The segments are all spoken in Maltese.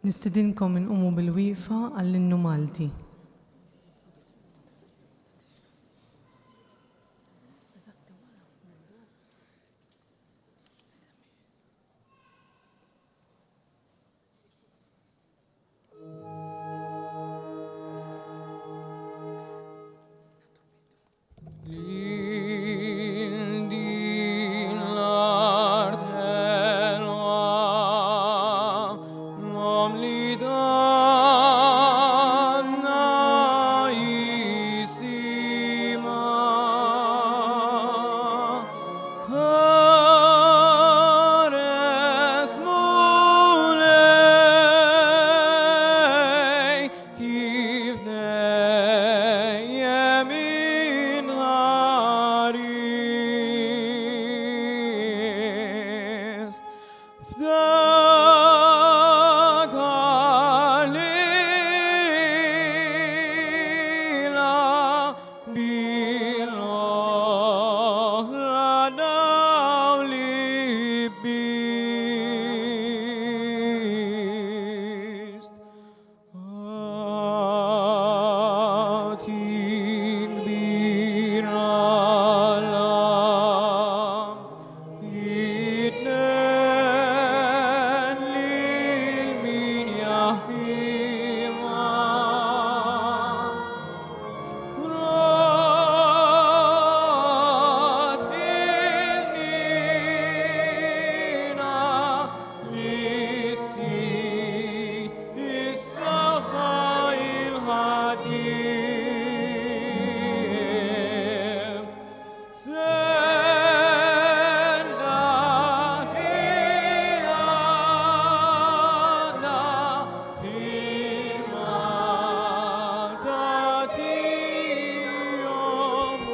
Nistedinkom inqumu bil-wieqfa għall-Innu Malti. Lil din l-art ħelwa, l-omm li tatna jisimha. Ħares Mulej, Kif dejjem inħarist f'dak lilha bil-oħra dawl libbist. Agħti kbir Alla, jitnen lil min jaħkimha. Rat il-nina Lis-Sid is-saħħa il-ħaddiem. Senda il-għana fil-Malta tiegħu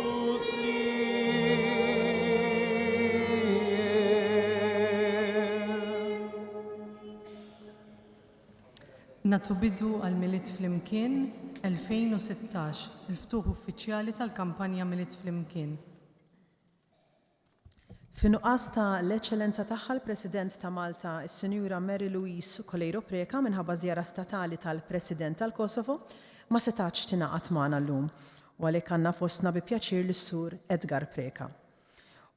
Muslim. Nagħtu bidu għal Milied Flimkien 2016, il-ftuħ uffiċjali tal-kampanja Milied Flimkien. Fin-nuqqas ta' l-Eċċellenza Tagħha l-President ta' Malta s-Sinjura Mary Louise Coleiro Preca minħabba żjara statali tal-President tal-Kosovo ma setgħatx tingħaqad magħna llum u għalhekk għandna fostna bi pjaċir lis-Sur Edgar Preca.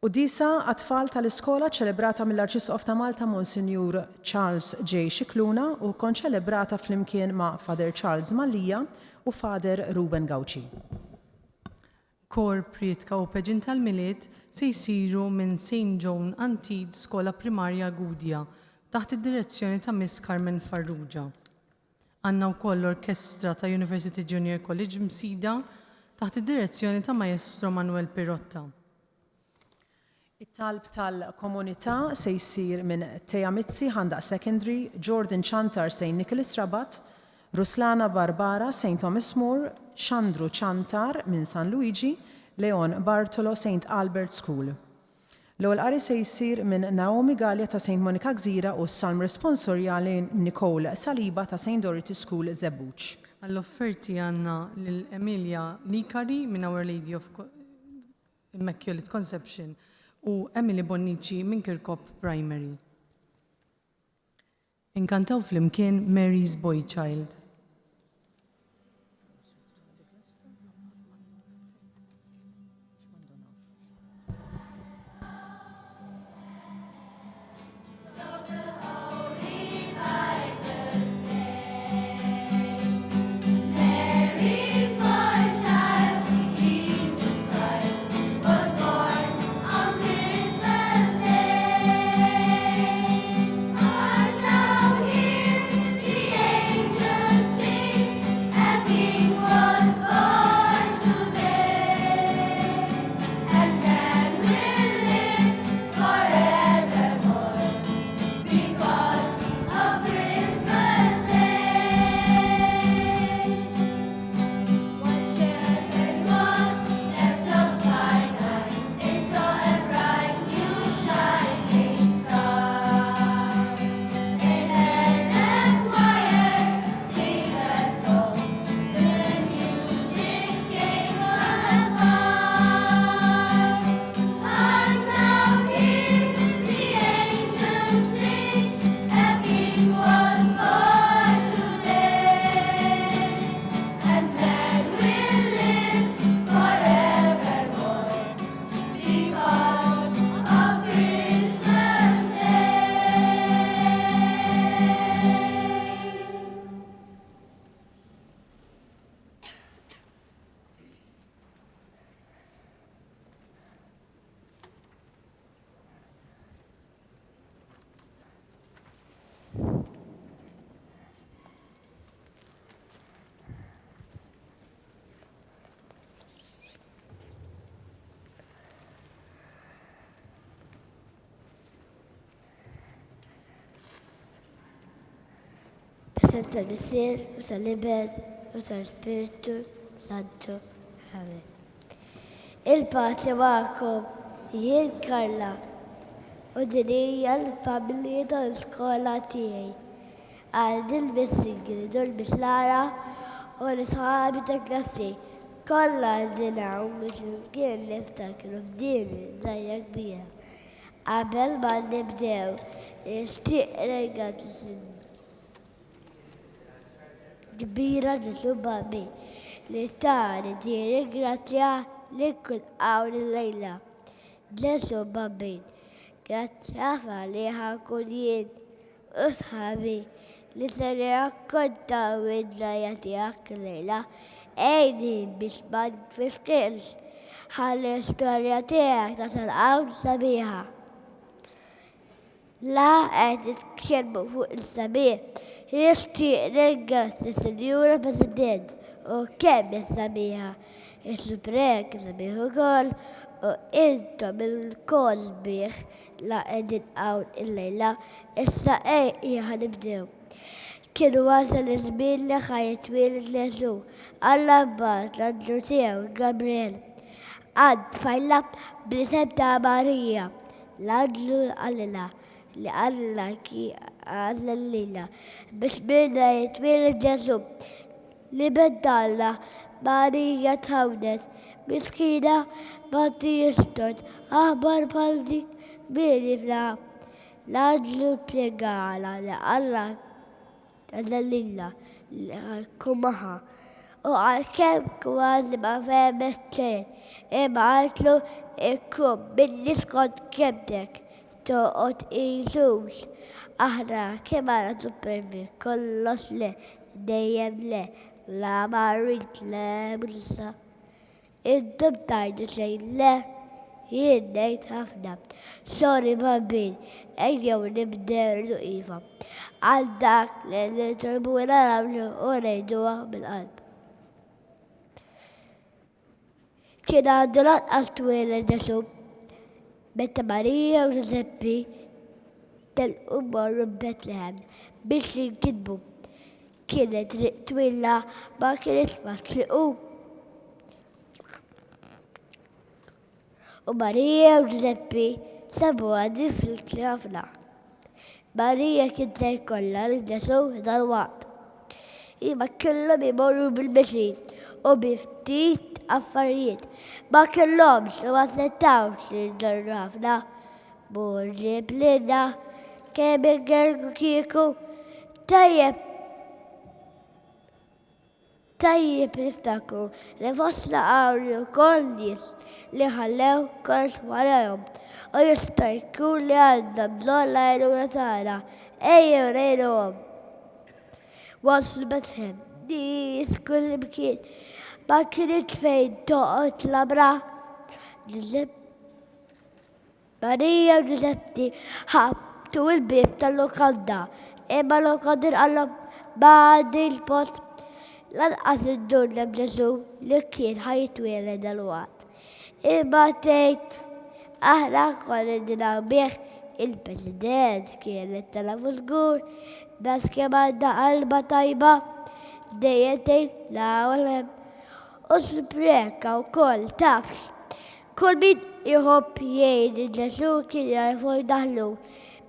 Quddiesa għat-tfal tal-iskola ċċelebrata mill-Arċisqof ta' Malta Monsinjur Charles J. Scicluna u konċelebrata flimkien ma' Father Charles Mallia u Father Ruben Gauci. Kor, prietka u pageant tal-Milied se jsiru minn Saint Joan Antide Skola Primarja Gudja taħt id-direzzjoni ta' Miss Carmen Farrugia. Għandna wkoll l-Orkestra ta' University Junior College Msida taħt id-direzzjoni ta' Maestro Manuel Pirotta. It-talb tal-komunità se jsir minn Thea Mizzi, Ħandaq Secondary, Jordan Ciantar, Saint Nicholas Rabat, Ruslana Barbara, Saint Thomas More, Xandru Ciantar minn San Luigi, Leon Bartolo, Saint Albert School. L-ewwel qari se jsir minn Naomi Galea ta' Saint Monica Gżira u s-Salm Responsorjali Nicole Saliba ta' Saint Dorothy School Żebbuġ. Għall-offerti għandna lil Emilia Licari minn Our Lady of Immaculate Conception u Emily Bonnici minn Kirkop Primary. Inkantaw flimkien Mary's Boy Child. Fl-isem tal-Missier u tal-Iben u tal-Spirtu Santu. Amen. Il-paċi magħkom, jien Karla u din hija l-familja tal-iskola tiegħi. Għandi l-Miss Ingrid u l-Miss Lara u l-sħabi ta' klassi. Kollha qegħdin hawn biex flimkien niftakru f'din il-ġrajja kbira. Qabel ma nibdew, nixtieq ringrazzja kbira Ġesù Bambin li tani din il-grazzja li nkun hawn illejla. Ġesù Bambin, grazzi ħafna li ħa nkun jien u sħabi li se nirrakkontaw il-ġrajja tiegħek illejla. Għinni biex ma nfixkilx ħalli l-istorja tiegħek tasal hawn sabiħa. La qed nitkellmu fuq is-sabiħ, nixtieq nirringrazzja Sinjura President u kemm hi sabiħa. Is-suprek sabiħ ukoll u intom ilkoll sbieħ la qegħdin hawn illejla. Issa ejja ħa nibdew. Kien wasal iż-żmien li ħa jitwieled Ġesù. Alla bagħat l-anġlu tiegħu Gabriel għand tfajla bl-isem ta' Marija. L-anġlu qalilha li Alla kien għażel lilha biex minnha jitwieled Ġesù, l-Iben t'Alla. Marija tħawdet. Miskina, m'għandhiex tort aħbar bħal dik min jiflaħha. L-anġlu spjegalha li Alla għażel lilha li ħa jkun magħha. U għalkemm kważi ma fehmet xejn, imma qaltlu ikun minni skont kelmtek. Toqgħod tqisux. Aħna kemm għandna suppervi, kollox le, dejjem le, la ma rridx, le mhux issa. Intom tgħidu xejn le? Jien ngħid ħafna. Sorry Bambin, ejjew nibdew ngħidu iva. Għal dak li nitolbuna nagħmlu u ngħiduha mill-qalb. Kien għandu lanqas twieled Ġesù. Meta Marija u Ġużeppi telqu morru Betlehem biex jinkitbu. Kienet triq twila ma kienx faċli u U Marija u Ġużeppi sabuha diffiċli ħafna. Marija kien se jkollha lil Ġesù dalwaqt. Imma kellhom imorru bil-mixi u bi ftit affarijiet. Ma kellhomx u ma setgħux jġorru ħafna. Mur ġib lilna kemm ingergu kieku. Tajjeb tajjeb niftakru li fostna hawn ukoll nies li ħallew kollox warajhom u jista' jkun li għandhom bżonn l-għajnuna tagħna. Ejjew ngħinuhom. Waslu Betlehem, nies kullimkien, ma kinitx fejn toqgħod l-għamra. Marija u Ġużeppi ħabbtu l-bieb tal-lukanda, imma l-lukandier qallhom ma għandix post. Lanqas indunna b'Ġesù li kien ħa jitwieled dalwaqt. Imma tgħid aħna konna ndunaw bih, il-President kienet tagħrafu żgur, nas kemm għandha qalbha tajba, dejjem tgħid la hawn 'l hemm. U spreka wkoll tafx. Kull min iħobb jgħin lil Ġesù kien jagħrfu jdaħħlu.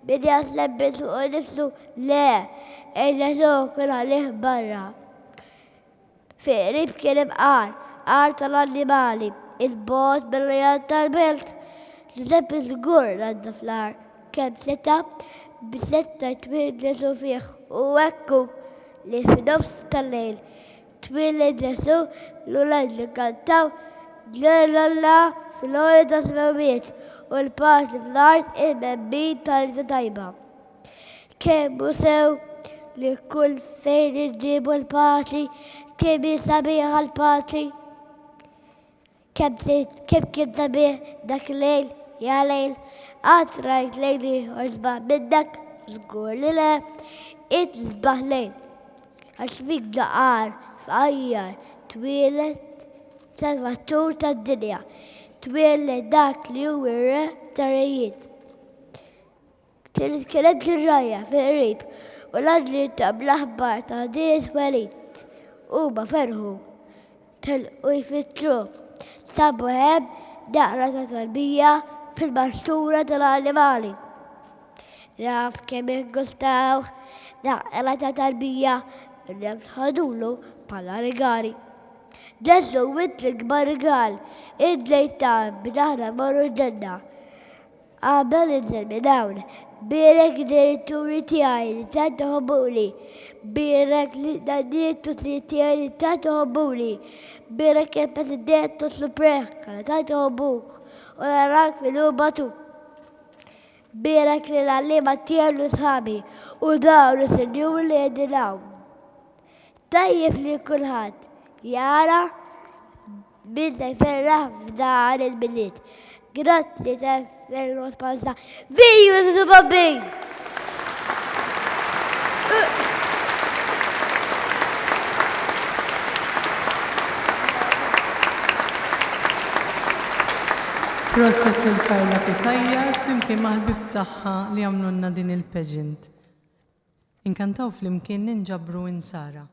Min jaħseb biss fuqu nnifsu, le, għin Ġesù kien ħallih barra. Fi qrib kien hemm għar, għar tal-annimali, 'il bogħod mill-għajat tal-belt. Ġużeppi żgur naddaf l-għar kemm seta' biex seta' jtwieled Ġesù fih u hekk hu li f'nofs tal-lejl Twieled Ġesù, l-ulied li kantaw, Glorja 'l Alla fil-għoli tas-smewwiet u l-paċi fl-art il-bembin tal-rieda tajba. Kemm hu sew li kull fejn inġibu l-paċi, kemm hi sabiħa l-paċi. Kemm kemm kien sabiħ dak il-lejl, ja lejl, qatt rajt lejl ieħor sbaħ minn dak, żgur li le, int l-isbaħ lejl. Għax fik ġo għar fqajjar twieled Salvatur tad-dinja, twieled dak li hu r-Re tar-rejiet. Kienet kienet ġirrajja fil-qrib. U l-anġli tahom l-aħbar ta' din it-twelid. Huma ferħu. Telqu jfittxuh. Sabu hemm naqra ta' tarbija fil-maxtura tal-annimali. Naf kemm iggustawh naqra ta' tarbija minnhom ħadulu bħala rigali. Ġesù int l-ikbar rigal, int ġejt tagħna biex aħna mmorru l-ġenna. Qabel ninżel minn hawn, bierek il-ġenituri tiegħi li tant iħobbuni. Bierek lin-nanniet u t-tliet tiegħi li tant iħobbuni. Bierek il-President u s-Supreka li tant iħobbuk u narak fil-lum Bierek lill-għalliema tiegħi u sħabi u dawn is-sinjuri li qegħdin hawn. Tajjeb li kulħadd jara min se jferraħ f'dan il-Milied. Grazzi tal-responsa. Viva Ġesù Bambin! Proset lil Carla Cutajar flimkien mal-ħbieb tagħha li għamlulna din il-pageant. Inkantaw flimkien Ninġabru Insara.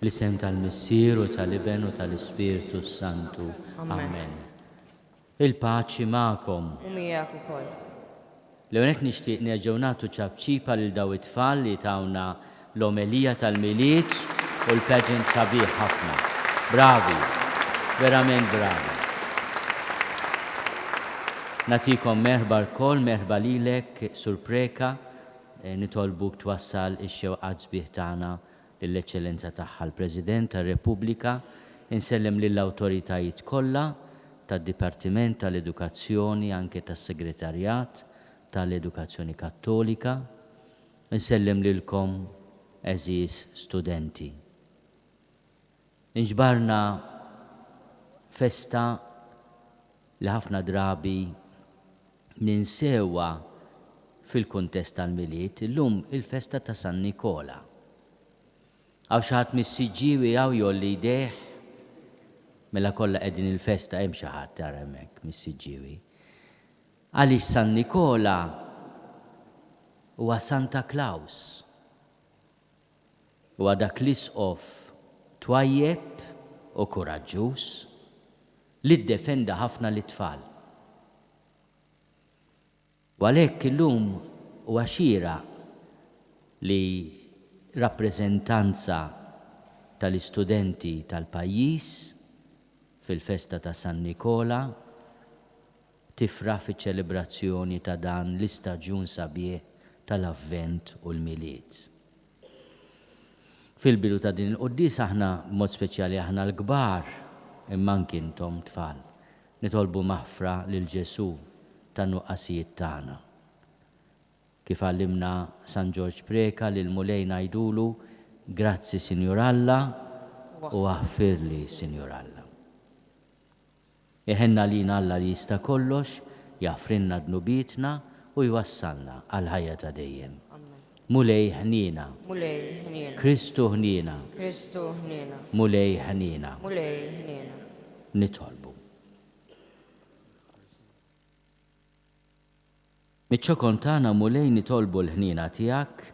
Fl-isem tal-Missier u tal-Iben u tal-Ispirtu s-Santu. Amen. Il-paċi magħkom. U miegħek ukoll. L-ewwel nett nixtieq nerġgħu nagħtu ċapċipa lil dawn it-tfal li tawna l-omelija tal-Milied u l-pageant sabiħ ħafna. Bravi! Verament bravi. Nagħtikom merħba lkoll, merħba lilek Sur Preca, nitolbuk twassal ix-xewqat sbieħ tagħna lill-Eċċellenza Tagħha l-President tar-Repubblika, insellem lill-awtoritajiet kollha tad-Dipartiment tal-Edukazzjoni anke tas-Segretarjat tal-Edukazzjoni Kattolika, insellem lilkom għeżież studenti. Inġbarna festa li ħafna drabi. Ninsewha fil-kuntest tal-Milied, illum il-festa ta' San Nikola. Hawn xi ħadd mis-Siġġiewi hawn jgħolli jdejh? Mela kollha qegħdin il-festa hemm xi ħadd ara hemmhekk mis-Siġġiewi. Għaliex San Nikola huwa Santa Klaws. Huwa dak l-isqof twajjeb u kuraġġuż li ddefenda ħafna lit-tfal. U għalhekk illum huwa xieraq li rappreżentanza tal-istudenti tal-pajjiż fil-festa ta' San Nikola tifraħ fiċ-ċelebrazzjoni ta' dan l-istaġun sabiħ tal-Avvent u l-Milied. Fil-bidu ta' din il-quddiesa aħna, b'mod speċjali aħna l-kbar, imma anki intom tfal, Nitolbu maħfra lil Ġesù tan-nuqqasijiet tagħna. Kif għallimna San Ġorġ Preca lill-Mulej ngħidulu, Grazzi Sinjur Alla u aħfirli Sinjur Alla. Iħenn għalina Alla li jista' kollox, jaħfrilna dnubietna u jwassalna għall-ħajja ta' dejjem. Mulej ħniena. Mulej ħniena. Kristu ħniena. Kristu ħniena. Mulej ħniena. Mulej ħniena. Nitolbu. Miċ-ċokon tagħna Mulej nitolbu l-ħniena tiegħek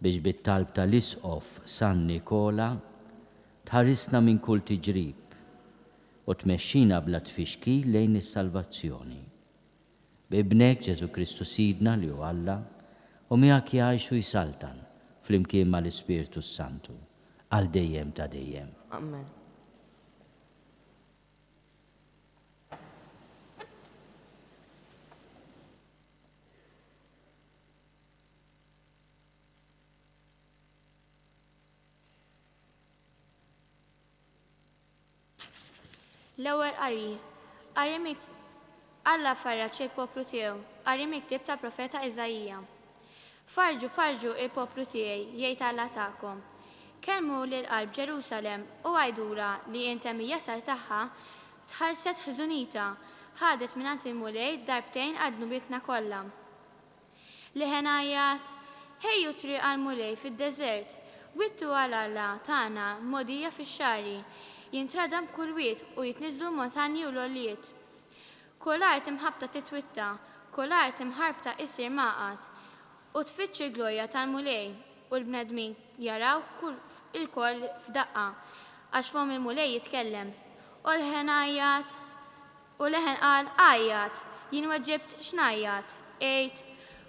biex bit-talb tal-Isqof San Nikola tħarisna minn kull tiġrib u tmexxina bla tfixkil lejn is-salvazzjoni. B'Ibnek, Ġesù Kristu Sidna, li hu Alla, u miegħek jgħix u jsaltan flimkien mal-Ispirtu s-Santu, għal dejjem ta' dejjem. Amen. L-Ewwel Qari, Qari minn Alla farraġ il-poplu tiegħu, Qari mill-ktieb tal-profeta Iżaija. Farrġu, farrġu il-poplu tiegħi, jgħid Alla tagħkom. Kellmu lil qalb Ġerusalemm u għidulha li intemm il-jasar tagħha, tħallset ħżunitha, ħadet mingħand il-Mulej darbtejn għal dnubietna kollha. Leħen għajjat, Ħejju triq għall-Mulej fid-deżert, wittu għal Alla tagħna mogħdija fix-xagħri, jintradam kull wied u jitniżżlu l-montanji u l-għoljiet. Kull art imħabbta titwitta, kull art imħarbta issir magħqad, u tfiġġ il-glorja tal-Mulej, u l-bnedmin jaraw ilkoll f'daqqa, għax fomm il-Mulej jitkellem. U l-leħen għajjat, U leħen qal, Għajjat! Jien weġibt, X'ngħajjat? Għidt,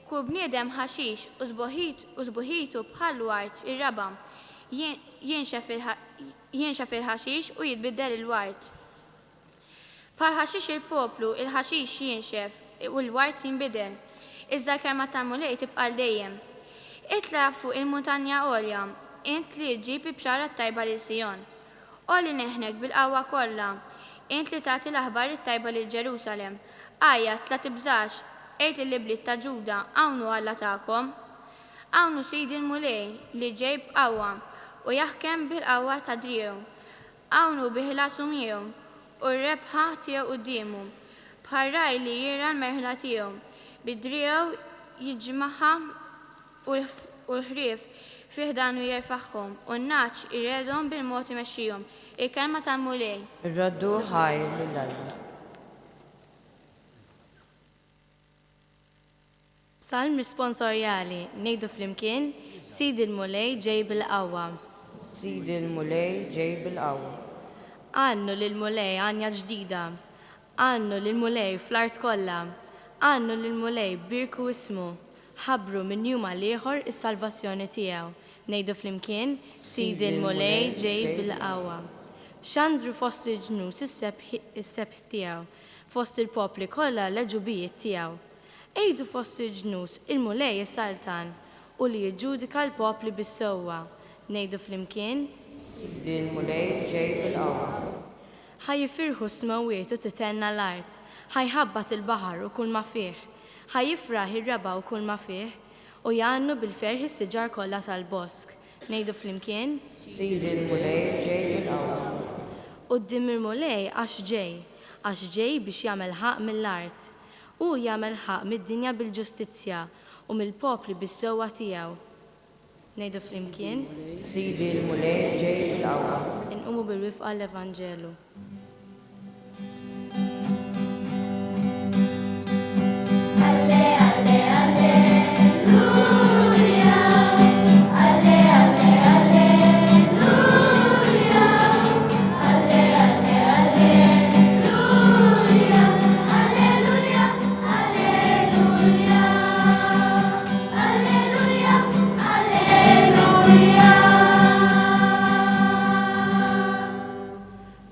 Kull bniedem ħaxix, u u sbuħitu bħal ward ir-raba'. Jinxef jinxef il-ħaxix u jitbiddel il-ward. Bħal ħaxix il-poplu, il-ħaxix jinxef, u l-ward jinbidel. Iżda l-kelma tal-Mulej tibqa' għal dejjem. Itla' fuq il-muntanja għolja, int li ġġib il-bxara t-tajba lil Sijon. Għolli leħnek bil-qawwa kollha, int li tagħti l-aħbar it-tajba lil Ġerusalemm. Għajjat, la tibżax, għid lill-ibliet ta' Ġuda, 'Hawn hu Alla tagħkom! Hawn hu Sidi l-Mulej, li ġej b'qawwa, u jaħkem bil-qawwa ta' driegħu. Hawn hu bi ħlasu miegħu, u r-rebħa tiegħu quddiemu. Bħal ragħaj li jirgħa l-merħla tiegħu, bi driegħu jiġmagħha U l-ħrief fi ħdanu jerfagħhom, u n-nagħaġ iregħedhom bil-mod imexxihom. Il-kelma tal-Mulej. Irroddu ħajr lil Alla. Salm risponsorjali, ngħidu flimkien, Sidi l-Mulej ġej bil-qawwa. Sidi l-Mulej ġej bil-qawwa. Għannu lill-Mulej għanja ġdida. Għannu lill-Mulej fl-art kollha. Għannu lill-Mulej, bierku ismu. Ħabbru minn jum għal ieħor is-salvazzjoni tiegħu. Ngħidu flimkien, Sidi l-Mulej ġej bil-qawwa. Xandru fost il-ġnus is-sebħ tiegħu, fost il-popli kollha l-għeġubijiet tiegħu. Għidu fost il-ġnus, Il-Mulej isaltan, u li jiġġudika l-popli bis-sewwa. Ngħidu flimkien. Sidi l-Mulej ġej bil-qawwa. Ħa jifirħu s-smewwiet u tithenna l-art, ħa jħabbat il-baħar u kulma fih, ħa jifraħ ir-raba' u kulma fih, u jgħannu bil-ferħ is-siġar kollha tal-bosk. Ngħidu flimkien. Sidi l-Mulej ġej bil-qawwa. Quddiem il-Mulej għax ġej, għax ġej biex jagħmel ħaqq mill-art. Hu jagħmel ħaqq mid-dinja bil-ġustizzja u mill-popli bis-sewwa tiegħu. Ngħidu flimkien. Sidi l-Mulej ġej bil-qawwa. Inqumu bil-wifqa għall-Evanġelu.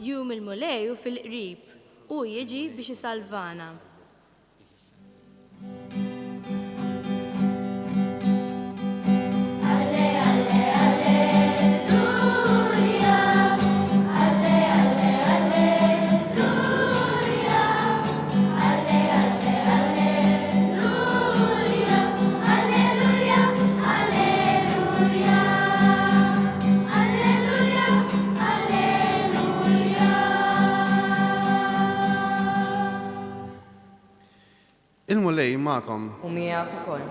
Jum il-Mulej hu fil-qrib, hu jiġi biex isalvana. Il-Mulej magħkom. U miegħek ukoll.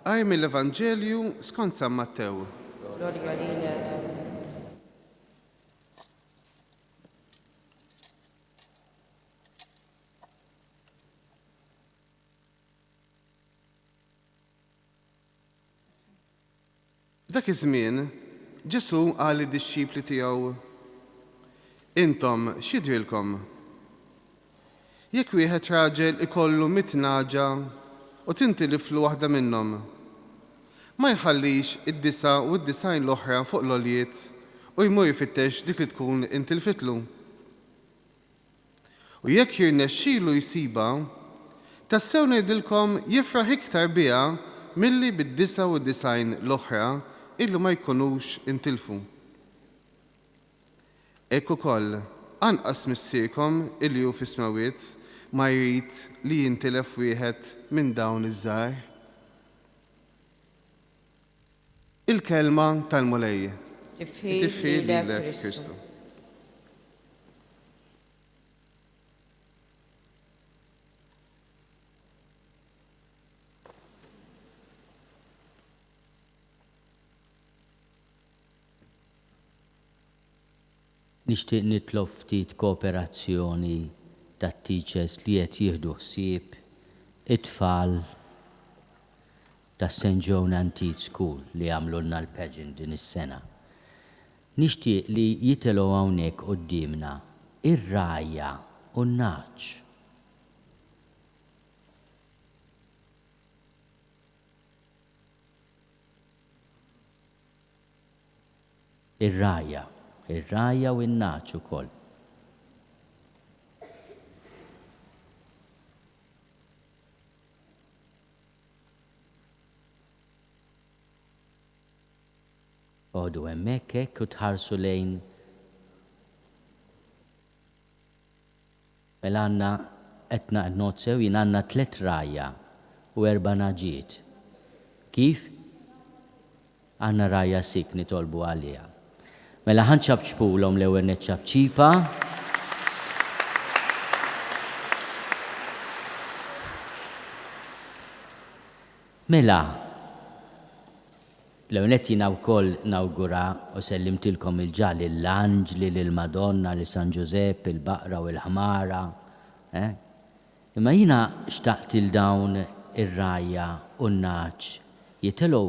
Qari mill-Evanġelju skont San Mattew. Glorja lilek, Mulej. F'dak iż-żmien, Ġesù qal lid-dixxipli tiegħu, Intom x'jidhrilkom? Jekk wieħed raġel ikollu mitt nagħġa u tintiliflu waħda minnhom, ma jħallix id-99 l-oħra fuq l-għoljiet u jmur ifittex dik li tkun intilfitlu? U jekk jirnexxilu jsibha, tassew ngħidilkom jifraħ iktar biha milli bid-99 l-oħra illi ma jkunux intilfu. Hekk ukoll, anqas Missierkom illi hu fis-smewwiet ma jrid li jintilef wieħed minn dawn iż-żgħar. Il-Kelma tal-Mulej. Tifħir lilek, Kristu. Nixtieq nitlob ftit kooperazzjoni tat-teachers li qed jieħdu ħsieb it-tfal ta' St. Joan Antide School li għamlulna l-pageant din is-sena. Nixtieq li jitilgħu hawnhekk quddiemna ir-rgħajja u n-nagħaġ. Ir-rgħajja, ir-rgħajja u n-nagħaġ ukoll. Oqogħdu hemmhekk hekk u tħarsu lejn Mela għandna qed ngħod sew jien għandna tlett rgħajja u erba' nagħġiet. Kif? Għandna rgħajja sick nitolbu għaliha. Mela ħa nċapċpulhom l-ewwel nett ċapċipa. Mela, l-ewwel nett jiena wkoll nawgura u sellimtilkom il-ġa lill-anġli, lill-Madonna, lil San Ġużepp, il-baqra u l-ħmara, eh? Imma jiena xtaqt 'il dawn ir-rgħajja u n-nagħaġ jitilgħu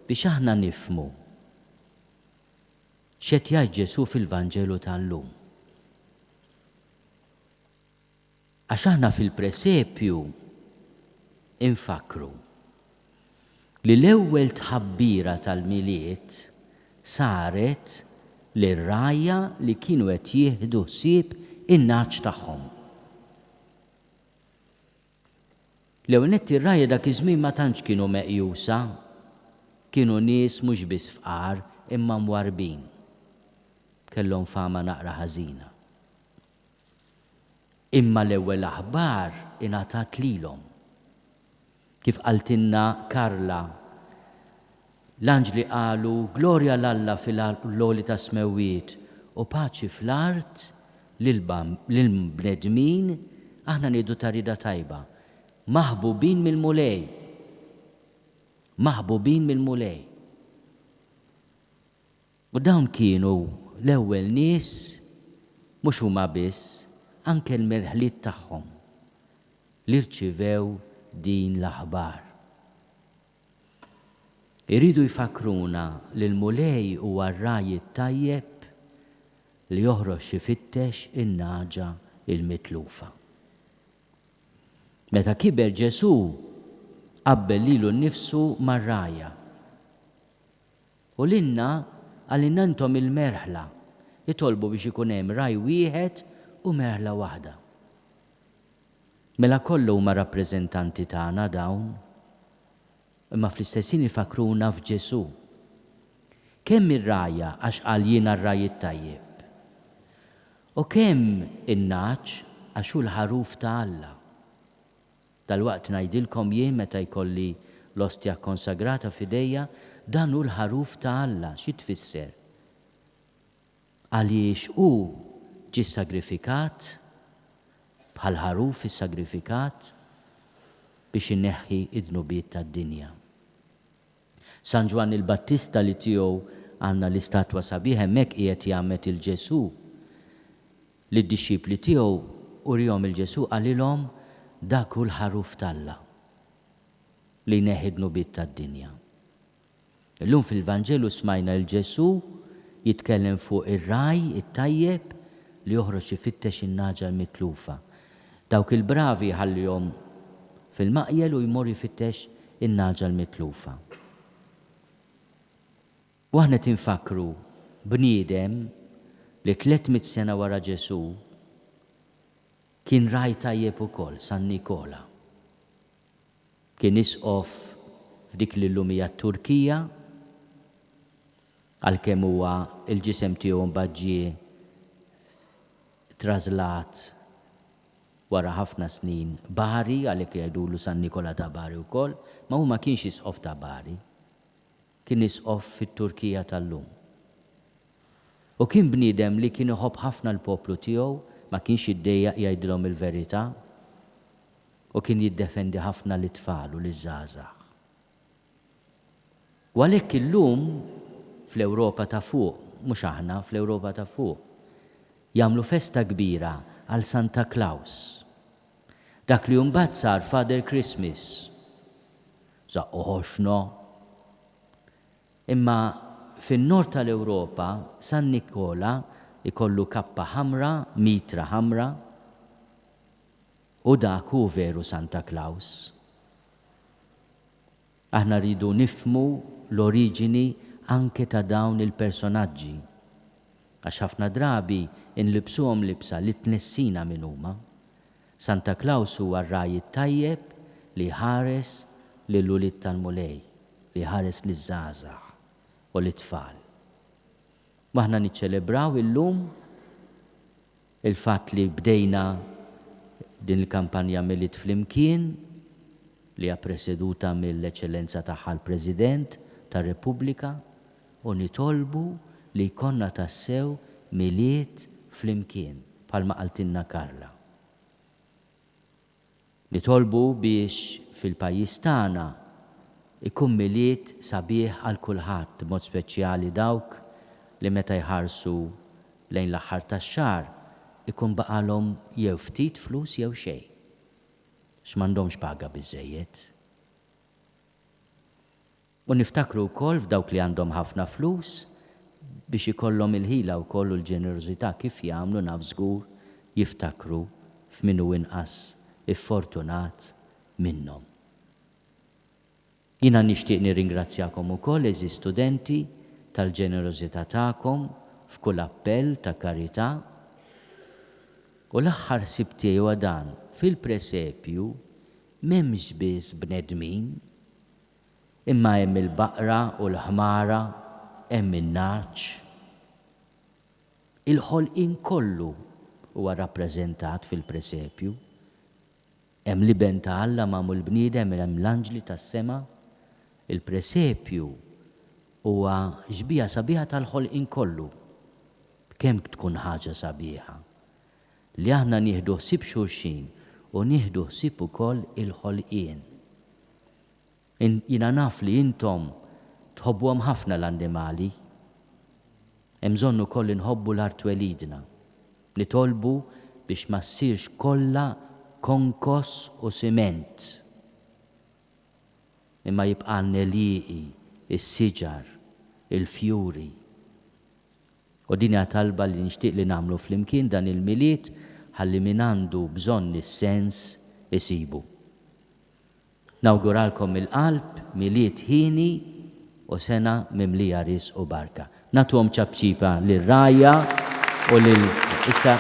biex aħna nifhmu x'qed jgħid Ġesù fil-Vanġelu tal-lum. Għax aħna fil-presepju infakkru li l-ewwel tħabbira tal-Milied saret lir-rgħajja li kienu qed jieħdu ħsieb in-nagħaġ tagħhom. L-ewwel nett ir-rgħajja dak iż-żmien ma tantx kienu meqjusa, kienu nies mhux biss fqar imma mwarrbin. Kellhom fama naqra ħażina. Imma l-ewwel aħbar ingħatat lilhom. Kif qaltilna Carla, l-anġli qalu, Glorja 'l Alla fil-għoli tas-smewwiet u paċi fl-art lill-bnedmin, aħna ngħidu ta' rieda tajba. Maħbubin mill-Mulej. Maħbubin mill-Mulej. U dawn kienu l-ewwel nies, mhux huma biss, anke l-merħliet tagħhom, li rċivew din l-aħbar. Iridu jfakkruna li l-Mulej huwa r-ragħaj it-tajjeb li joħroġ ifittex in-nagħġa l-mitlufa. Meta kiber Ġesù qabbel lilu nnifsu mar-rgħajja. U lilna qalilna intom il-merħla, itolbu biex ikun hemm ragħaj wieħed u merħla waħda. Mela kollha huma rappreżentanti tagħna dawn, imma fl-istess ħin ifakkruna f'Ġesù. Kemm ir-rgħajja għax qal jiena r-ragħaj it-tajjeb. U kemm in-nagħaġ għax hu l-ħaruf ta' Alla. Dalwaqt ngħidilkom jien meta jkolli l-ostja kkonsagrata f'idejja, dan hu l-ħaruf ta' Alla. Xi tfisser? Għaliex hu ġie ssagrifikat, bħal ħaruf issagrifikat, biex ineħħi d-dnubiet tad-dinja. San Ġwann il-Battista li tiegħu għandna l-istatwa sabiħa hemmhekk qiegħed jgħammed 'il Ġesù. Lid-dixxipli tiegħu uriehom 'il Ġesù qalilhom, Dak hu l-Ħaruf t'Alla li jneħħi d-dnubiet tad-dinja. Illum fil-Vanġelu smajna 'l Ġesù jitkellem fuq ir-ragħaj it-tajjeb li joħroġ ifittex in-nagħġa l-mitlufa. Dawk il-bravi jħallihom fil-maqjel u jmur ifittex in-nagħġa l-mitlufa. U aħna qed infakkru bniedem li 300 sena wara Ġesù kien ragħaj tajjeb ukoll, San Nikola. Kien isqof f'dik li llum hija t-Turkija, għalkemm huwa l-ġisem tiegħu mbagħad ġie trażlat wara ħafna snin Bari, għalhekk jgħidulu San Nikola ta' Bari wkoll, ma hu ma kienx isqof ta' Bari. Kien isqof fit-Turkija tal-lum. U kien bniedem li kien iħobb ħafna l-poplu tiegħu, ma kienx jiddejjaq jgħidilhom il-verità. U kien jiddefendi ħafna lit-tfal u liż-żgħażagħ. U għalhekk illum fl-Ewropa ta' fuq, mhux aħna, fl-Ewropa ta' fuq, jagħmlu festa kbira għal Santa Klaus. Dak li mbagħad sar Father Christmas. Żaqqu ħoxno. Imma fin-nord tal-Ewropa San Nikola jkollu kappa ħamra, mitra ħamra, U dak hu veru Santa Klaus. Aħna rridu nifhmu l-oriġini anke ta' dawn il-personaġġi. Għax ħafna drabi nlibbsuhom libsa li tnessina min huma. Santa Klaus huwa r-ragħaj it-tajjeb li jħares lill-ulied tal-Mulej, li jħares liż-żgħażagħ u lit-tfal. U aħna niċċelebraw illum Il-fatt li bdejna din il-kampanja Milied Flimkien, li hija preseduta mill-Eċċellenza Tagħha l-President tar-Repubblika, u nitolbu li jkollna tassew Milied Flimkien, bħalma qaltilna Carla. Nitolbu biex fil-pajjiż tagħna jkun Milied sabiħ għal kulħadd, b'mod speċjali dawk li meta jħarsu lejn l-aħħar tax-xahar ikun baqgħalhom jew ftit flus jew xejn, għax m'għandhomx paga biżżejjed. U niftakru wkoll f'dawk li għandhom ħafna flus biex ikollhom il-ħila wkoll u l-ġenerożità kif jagħmlu naf żgur jiftakru f'min hu inqas iffortunat minnhom. Jiena nixtieq nirringrazzjakom ukoll għeżież studenti tal-ġenerożità tagħkom f'kull appell ta' karità. U l-aħħar ħsieb tiegħi huwa dan, fil-presepju m'hemmx biss bnedmin, Imma hemm il-baqra u l-ħmara, hemm in-nagħaġ. Il-ħolqien kollu huwa rappreżentat fil-presepju. Hemm l-Iben ta' Alla magħmul bniedem, hemm l-anġli tas-sema. Il-presepju huwa xbieha sabiħa tal-ħolqien kollu. Kemm tkun ħaġa sabiħa li aħna nieħdu ħsieb xulxin u nieħdu ħsieb ukoll il-ħolqien. Jiena naf li intom tħobbuhom ħafna l-annimali. Hemm bżonn ukoll inħobbu l-art twelidna. Nitolbu biex ma ssirx kollha konkos u siment. Imma jibqgħalna l-għelieqi, is-siġar, il-fjuri. U din hija talba li nixtieq li nagħmlu flimkien dan il-Milied ħalli min għandu bżonn is-sens isibu. Nawguralkom mill-qalb Milied hieni u sena mimlija riżq u barka. Nagħtuhom ċapċipa lir-rgħajja u lil Issa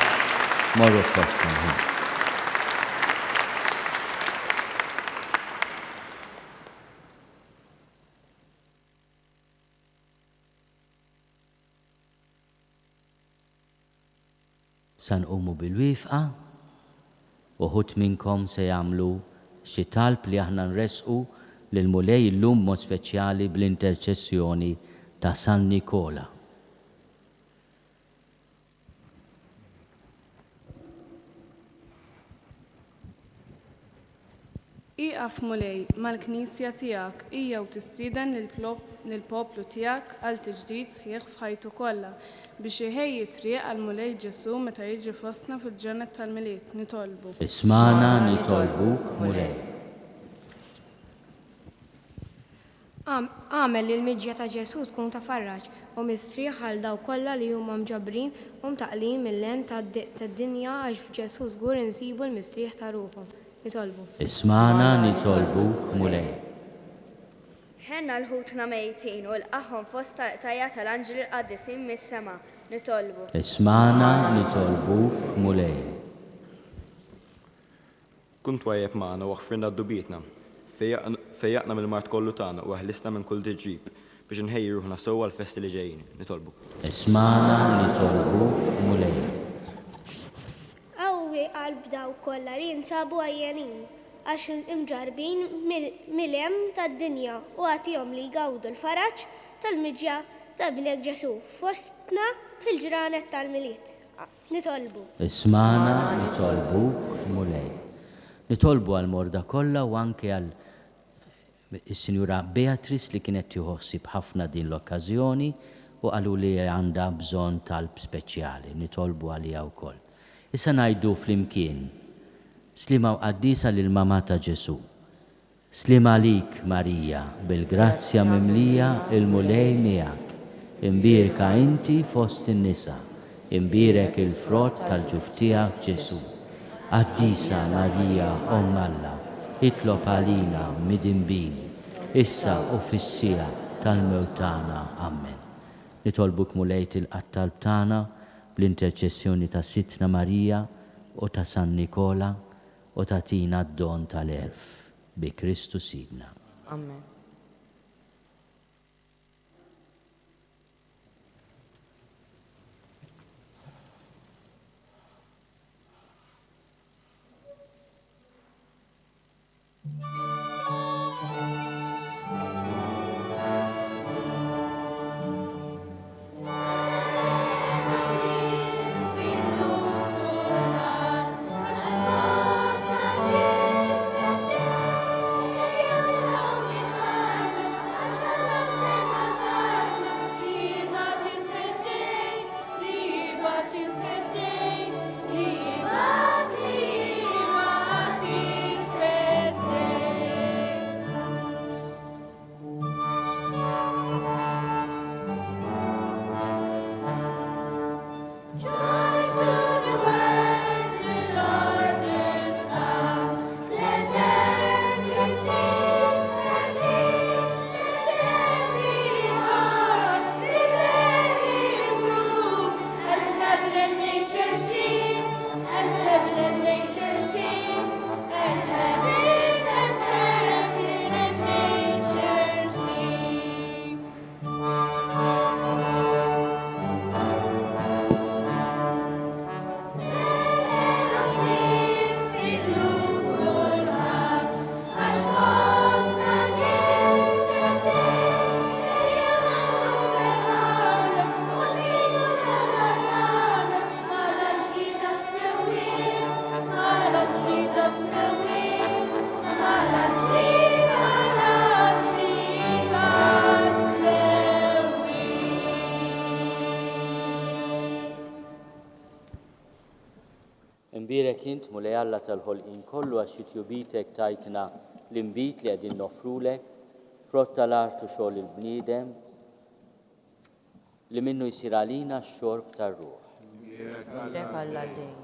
morru f'postkom ħa. Sa nqumu bil-wieqfa, uħud minnkom se jagħmlu xi talb li aħna nressqu lill-Mulej illum b'mod speċjali bl-interċessjoni ta' San Nikola. Ieqaf, Mulej, mal-Knisja tiegħek, hija u tistieden lill-poplu tiegħek għal tiġdid sħiħ f'ħajtu kollha, biex iħejji t-triq għall-Mulej Ġesù meta jiġi fostna fil-ġranet tal-Milied. Nitolbu. Ismagħna nitolbuk, Mulej. Agħmel li l-miġja ta' Ġesù tkun ta' faraġ u mistrieħ għal dawk kollha li huma mġabbrin u mtaqqlin mill-għen tad-dinja għax f'Ġesù żgur insibu l-mistrieħ ta' ruħhom. Nitolbu. Ismagħna nitolbuk, Mulej. Ħenn għal ħutna mejtin u lqagħhom fost tal-qtajja' tal-anġli l-qaddisin mis-sema. Nitolbu. Ismagħna nitolbuk, Mulej. Kun twajjeb magħna u aħfrilna dnubietna. Fejjaqna mill-mard kollu tagħna u eħlisna minn kull tiġrib, biex inħejju ruħna sew għall-festi li ġejjin. Nitolbu. Ismagħna nitolbuk, Mulej. Qawwi qalb dawk kollha li jinsabu għajjenin, għax imġarrbin mil-hemm tad-dinja, u agħtihom li jgawdu l-faraġ tal-miġja ta' Ibnek Ġesù fostna fil-ġranet tal-Milied. Nitolbu. Ismagħna nitolbuk, Mulej. Nitolbu għall-morda kollha u anke għal is-Sinjura Beatrice li kienet tieħu ħsieb ħafna din l-okkażjoni u qaluli li għandha bżonn talb speċjali. Nitolbu għaliha wkoll. Issa ngħidu flimkien, Sliema u qaddisa lill-Mamà ta' Ġesù. Sliem għalik, Marija, bil-grazzja mimlija, il-Mulej miegħek. Imbierka inti fost in-nisa, imbierek il-frott tal-ġuf tiegħek, Ġesù. Qaddisa Marija, Omm Alla, itlob għalina midinbin, issa u fis-siegħa tal-mewt tagħna. Ammen. Nitolbuk, Mulej, tilqa' t-talb tagħna bl-interċessjoni ta' Sidtna Marija u ta' San Nikola, U tagħtina d-don tal-għerf, bi Kristu Sidna. Amen. Imbierek int, Mulej Alla tal-ħolqien kollu għax fi tjubitek tajtna l-inbid li qegħdin noffrulek, frott tal-art u xogħol il-bniedem, li minnu jsir għalina x-xorb tar-ruħ. Imbierek Alla għal dejjem.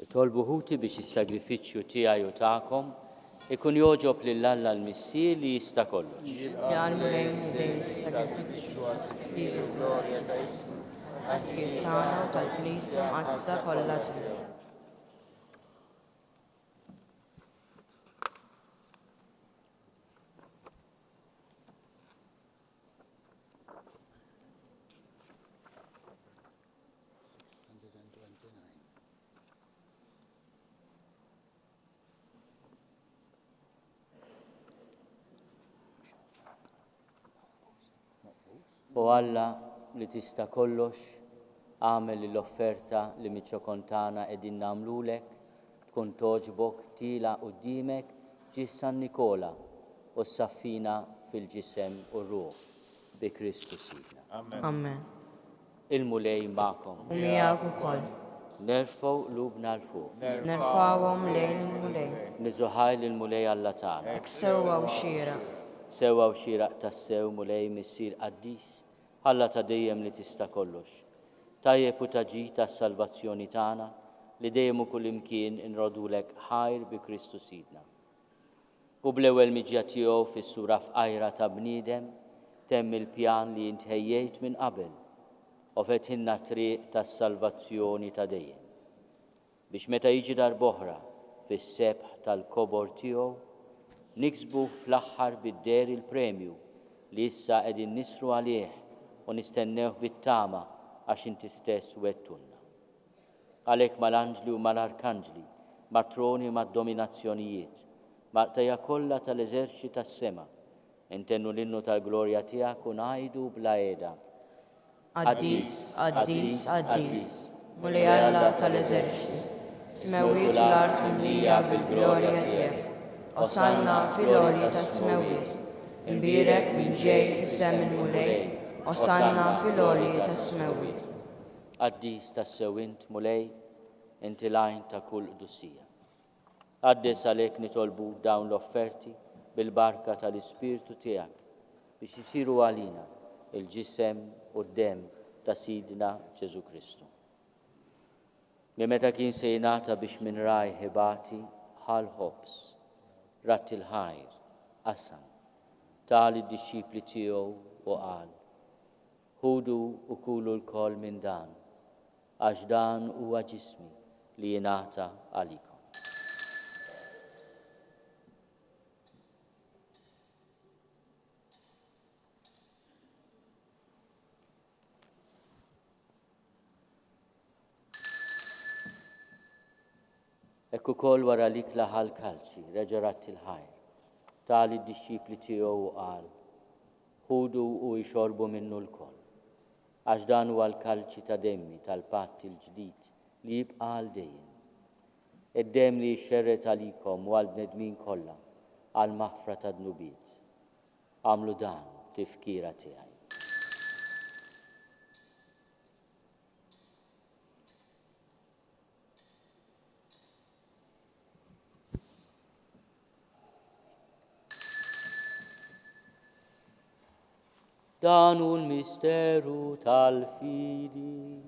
Itolbu ħuti biex is-sagrifiċċju tiegħi u tagħkom ikun jogħġob lil Alla l-Missier li jista' kollox. Jilqa' l-Mulej ħdejn is-sagrifiċċju għat-tifħir u l-glorja ta' ismu, għall-ħbieb tagħna u tal-Knisja Mqaddsa kollha tiegħu. O Alla li tista' kollox, agħmel li l-offerta li miċ-ċokon tagħna qegħdin nagħmlulek tkun togħġbok tiela' quddiemek f'ġieħ San Nikola u ssaffina fil-ġisem u r-ruħ, bi Kristu Sidna. Amen. Il-Mulej magħkom. U miegħek ukoll. Nerfgħu qlubna 'l fuq. Nerfgħuhom lejn il-Mulej. Niżżu ħajr lill-Mulej Alla tagħna. Hekk sewwa u xieraq. Sewwa u xieraq tassew, Mulej, Missier qaddis, Alla ta' dejjem li tista' kollox. Tajjeb u ta' ġid għas-salvazzjoni tagħna li dejjem u kullimkien inroddulek ħajr bi Kristu Sidna. U bl-ewwel miġja tiegħu fis-sura fqajra ta' bniedem, temm il-pjan li int ħejjejt minn qabel u fetħilna t-triq tas-salvazzjoni ta' dejjem, biex meta jiġi darb'oħra fis-sebħ tal-kobor tiegħu, niksbu fl-aħħar bid-dehri l-premju li issa qegħdin nisru għalih u nistennewh bit-tama għax inti stess wegħdtulna. Għalhekk mal-anġli u mal-arkanġli, mat-troni u mad-dominazzjonijiet, mal-qtajja' kollha tal-eżerċti tas-sema, intennu l-innu tal-glorja tiegħek u ngħidu bla heda, Qaddis, qaddis, qaddis, Mulej Alla tal-eżerċti, is-smewwiet u l-art mimlija bil-glorja tiegħek. Osanna fil-għoli tas-smewwiet. Imbierek min ġej f'isem il-Mulej, Osanna fil-għoli tas-smewwiet. Qaddis tassew int, Mulej, inti l-għajn ta' kull qdusija. Qaddes għalhekk nitolbuk dawn l-offerti bil-barka tal-Ispirtu tiegħek biex isiru għalina l-ġisem u d-demm ta' Sidna Ġesù Kristu. Li meta kien se jingħata biex minn rajh ibati, ħa l-ħobż, radd il-ħajr, qasam, ta lid-dixxipli tiegħu u qal, Ħudu u kulu lkoll minn dan, għax dan huwa ġismi li jingħata għalikom. Hekk ukoll wara l-ikla ħa l-kalċi, reġa' radd il-ħajr, ta lid-dixxipli tiegħu u qal, Ħudu u ixorbu minnu lkoll, għax dan huwa l-kalċi ta' demmi tal-patt il-ġdid li jibqa' għal dejjem. Id-demm li jixxerred għalikom u għall-bnedmin kollha għall-maħfra tad-dnubiet. Agħmlu dan. tifkira tiegħi. Dan hu l-misteru tal-fidi.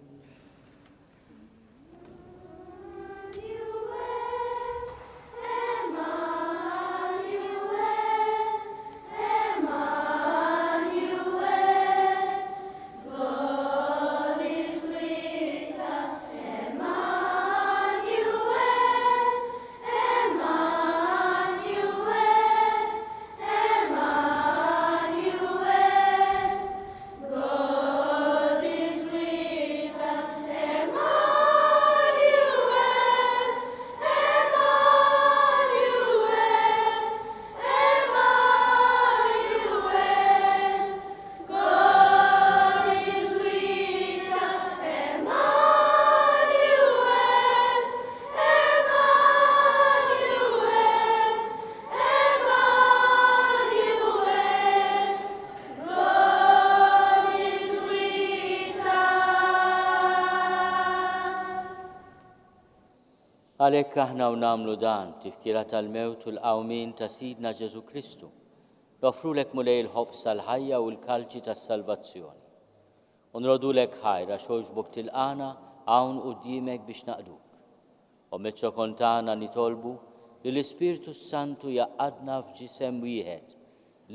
Għalhekk aħna u nagħmlu dan, tifkira tal-mewt u l-qawmien ta' Sidna Ġesù Kristu, noffrulek Mulej il-ħobż tal-ħajja u l-kalċi tas-salvazzjoni. U nrodulek ħajr għax għoġbok tilqagħna hawn quddiemek biex naqduk. O miċ-ċokon tagħna nitolbu li l-Ispirtu s-Santu jgħaqqadna f'ġisem wieħed,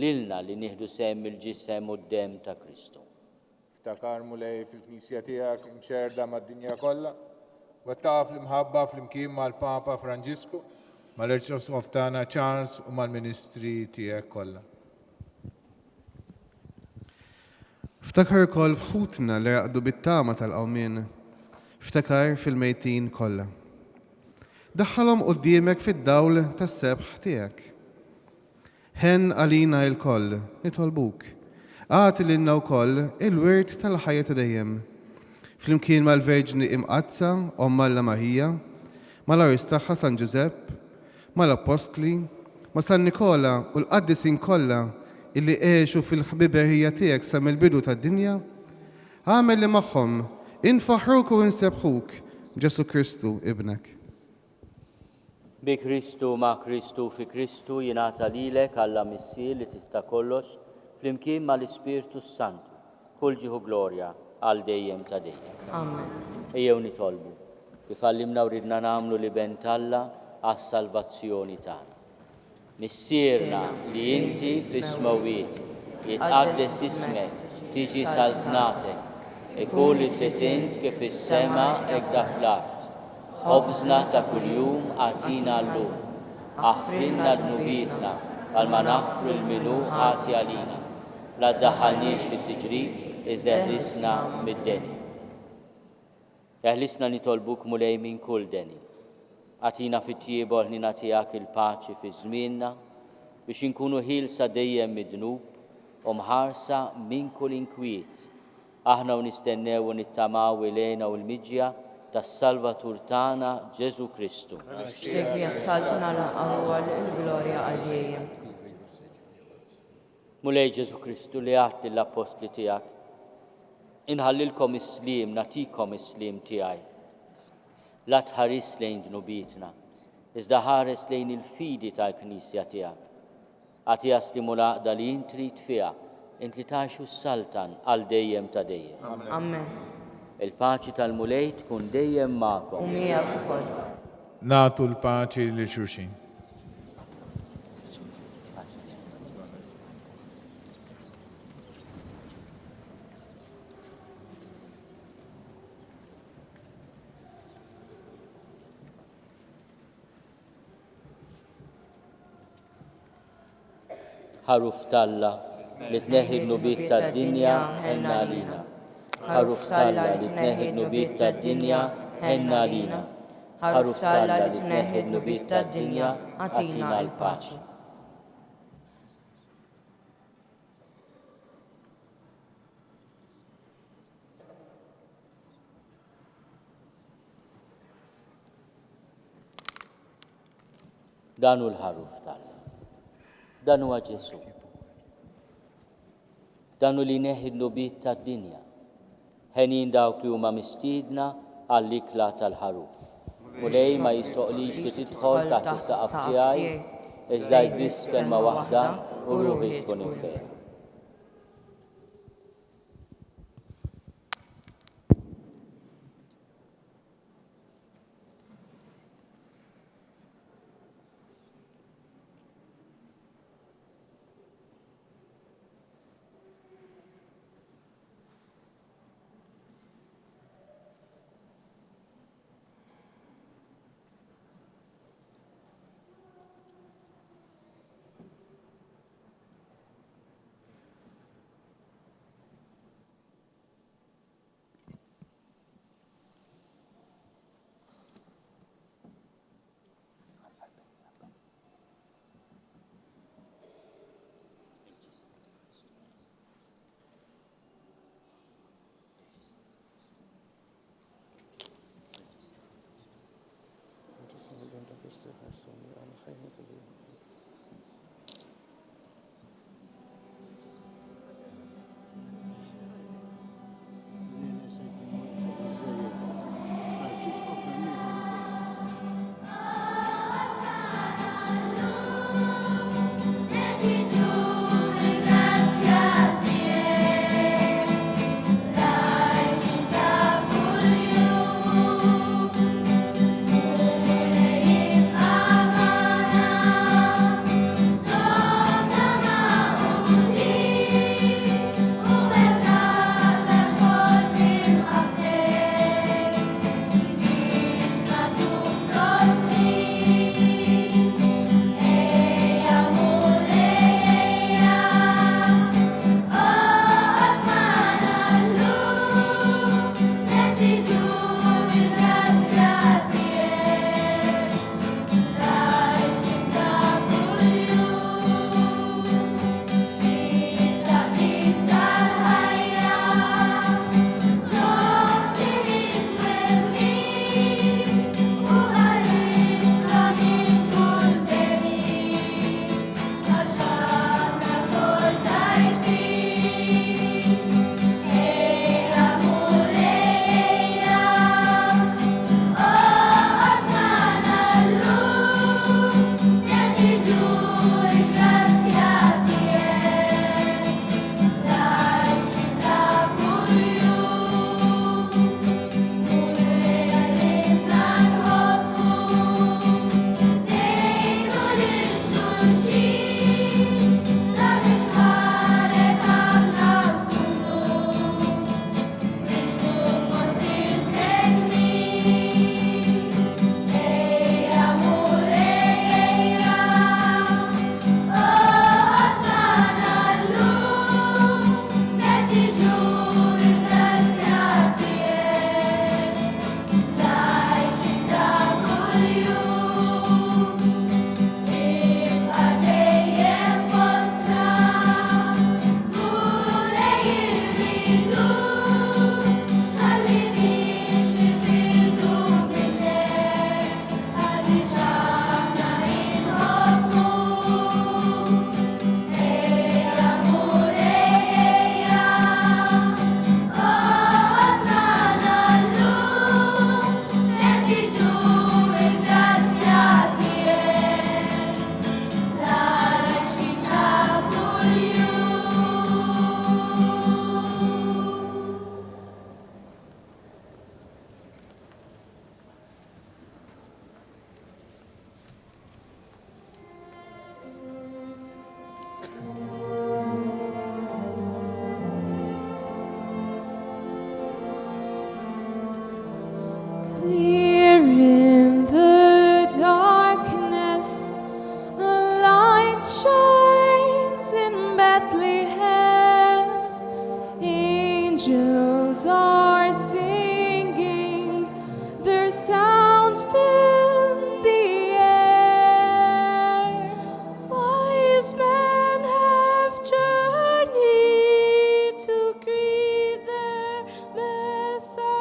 lilna li nieħdu sehem mill-ġisem u d-demm ta' Kristu. Ftakar, Mulej, fil-Knisja tiegħek imxerrda mad-dinja kollha, wettaqha fl-imħabba flimkien mal-Papa Franġisku, mal-Arċisqof tagħna Charles u mal-ministri tiegħek kollha. Ftakar ukoll f'ħutna li raqdu bit-tama tal-qawmien. Ftakar fil-mejtin kollha. Daħħalhom quddiemek fid-dawl tas-sebħ tiegħek. Ħenn għalina ilkoll, nitolbuk. Agħti lilna wkoll il-wirt tal-ħajja ta' dejjem. Flimkien mal-Verġni Imqaddsa, Omm Alla Marija, mal-għarus tagħha San Ġużepp, mal-Appostli, ma' San Nikola u l-qaddisin kollha illi għexu fil-ħbiberija tiegħek sa mill-bidu tad-dinja, agħmel li magħhom infaħħruk u insebbħuk b'Ġesù Kristu, Ibnek. Bi Kristu, ma' Kristu u fi Kristu jingħata lilek, Alla Missier li tista' kollox, flimkien mal-Ispirtu s-Santu, kull ġieħ u glorja għal dejjem ta' dejjem. Amen. Ejjew nitolbu. Kif għallimna u ridna nagħmlu l-Iben t'Alla għas-salvazzjoni tagħna. Missierna li inti fis-smewwiet, jitqaddes ismek, tiġi saltnatek, ikun li trid int kif fis-sema hekk fl-art. Ħobżna ta' kuljum agħtina llum. Aħfrilna dnubietna bħalma naħfru 'l min hu ħati għalina. La ddaħħalniex fit-tiġrib, iżda eħlisna mid-deni. Eħlisna nitolbuk Mulej minn kull deni. Agħtina fit-tjieba u l-ħniena tiegħek il-paċi fi żmienna, biex inkunu ħielsa dejjem mid-dnub u mħarsa minn kull inkwiet, aħna u nistennew u nittamaw il-hena u l-miġja tas-Salvatur tagħna Ġesù Kristu. Għax tiegħek hija s-saltna, l-qawwa, l-glorja għal dejjem. Mulej Ġesù Kristu li għedt lill-appostli tiegħek, Inħallilkom is-sliem, nagħtikom is-sliem tiegħi. La tħarisx lejn dnubietna, iżda ħares lejn il-fidi tal-Knisja tiegħek. Agħtiha s-sliem u l-għaqda li int trid fiha, int li tgħix u ssaltan għal dejjem ta' dejjem. Amen. Il-paċi tal-Mulej tkun dejjem magħkom. U miegħek ukoll. Nagħtu l-paċi lil xulxin. Ħaruf t'Alla li tneħħi d-dnubiet tad-dinja, ħenn għalina. Ħaruf t'Alla li tneħħi d-dnubiet tad-dinja, ħenn għalina. Ħaruf t'Alla li tneħħi d-dnubiet tad-dinja, agħtina l-paċi. Dan hu l-ħaruf t'Alla. Dan huwa Ġesù. Dan hu li jneħħi d-dnubiet tad-dinja. Henjin dawk li huma mistiedna għall-ikla tal-Ħaruf. Mulej, ma jistħoqlix li tidħol taħt is-saqaf tiegħi, iżda għid biss kelma waħda u ruħi tkun imfejqa. Clear in the darkness, a light shines in Bethlehem. Angels are singing, their sound filled the air. Wise men have journeyed to greet their Messiah,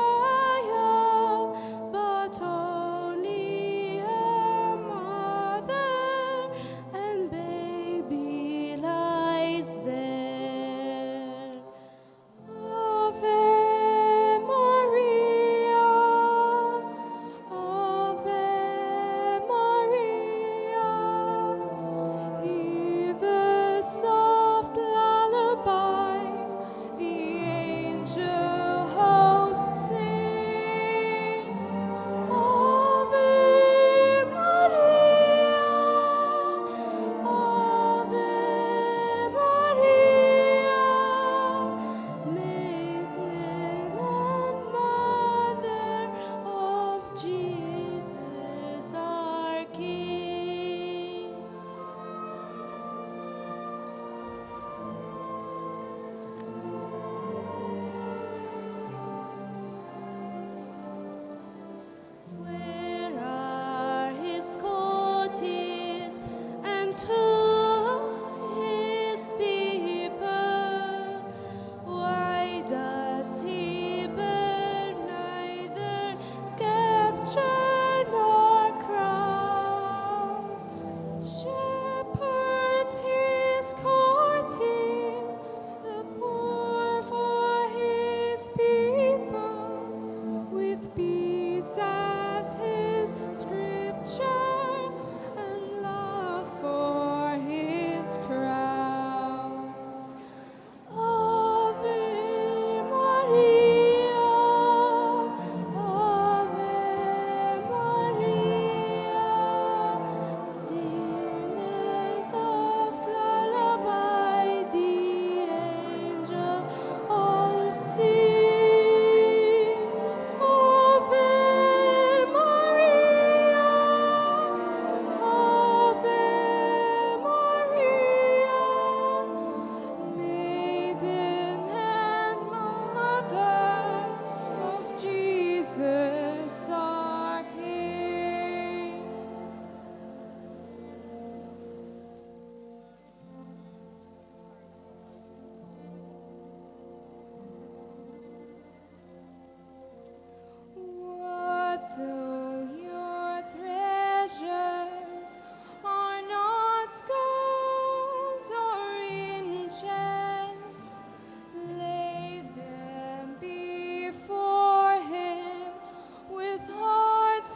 but only a mother and baby lies there.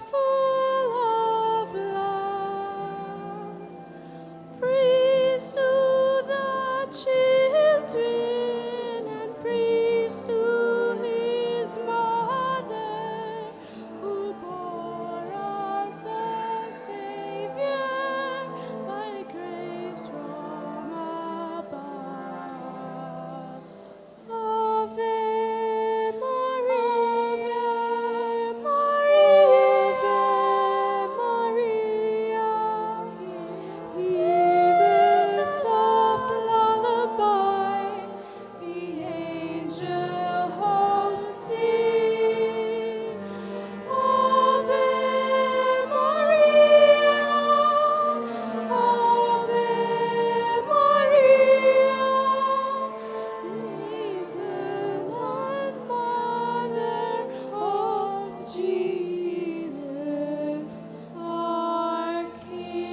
full of love. Praise to the children and praise to his mother who bore us a Savior by grace from above. Ave Maria, Maria, Maria. Hear the soft lullaby the angel hosts sing. Ave Maria, Ave Maria, Maiden and Mother of Jesus, our King.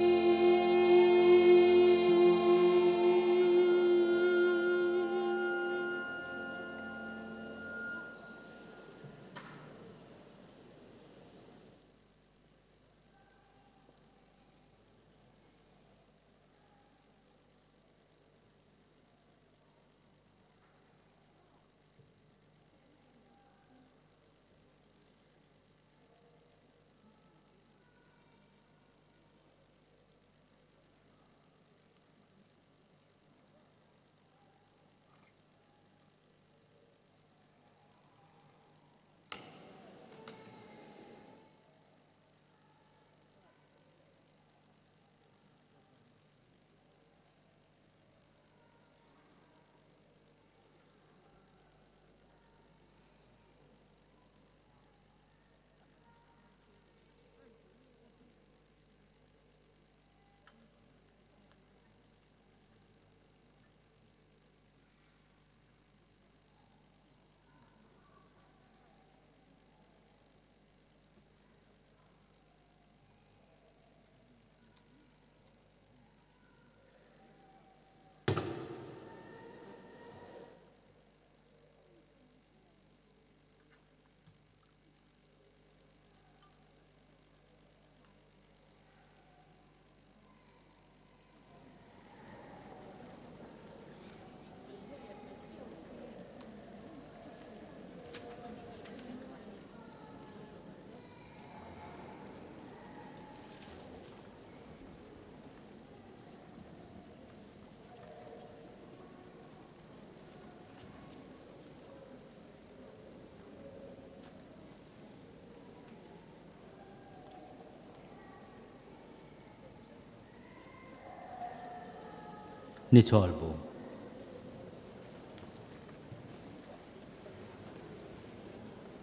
Nitolbu.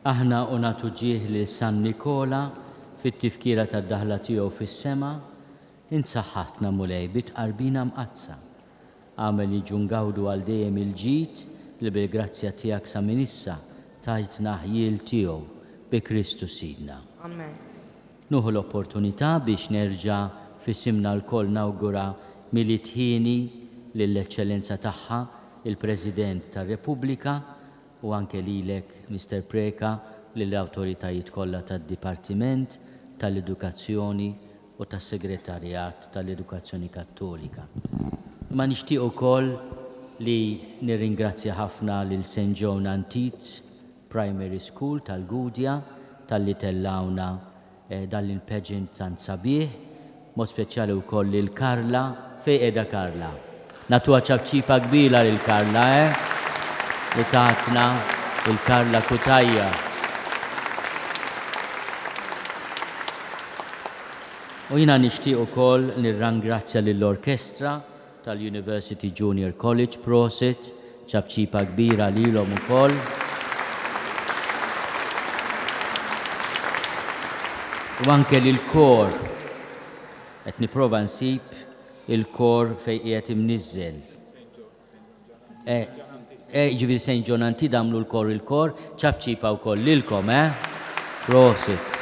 Aħna u nagħtu ġieħ lil San Nikola fit-tifkira tad-daħla tiegħu fis-sema, int saħħaħtna Mulej bi tqarbina mqaddsa. Agħmel li niġu ngawdu għal dejjem il-ġid li bil-grazzja tiegħek sa minn issa tajtna ħjiel tiegħu, bi Kristu Sidna. Amen. Nuħu l-opportunità biex nerġa' f'isimna lkoll nawgura Milied hieni lill-Eċċellenza Tagħha il-President tar-Repubblika u anke lilek Mister Preca, lill-awtoritajiet kollha tad-Dipartiment tal-Edukazzjoni u tas-Segretarjat tal-Edukazzjoni Kattolika. Imma nixtieq ukoll li nirringrazzja ħafna lil Saint Joan Antide Primary School tal-Gudja talli tellgħuna dan l-pageant tant sabiħ, mod speċjali wkoll lil Carla, fejn qiegħda Carla? Nagħtuha ċapċipa kbira lil Carla, eh? Li tatna lil Carla Cutajar. U jiena nixtieq ukoll nirrangrazzja lill-orkestra tal-University Junior College, prosit, ċapċipa kbira lilhom ukoll. U anke lill-kor. Qed nipprova nsib il-kor fejn qiegħed imniżżel. Eh, eh, ġifieri St. John Antide għamlu l-kor il-kor, ċapċipa wkoll lilkom, eh? Prosit.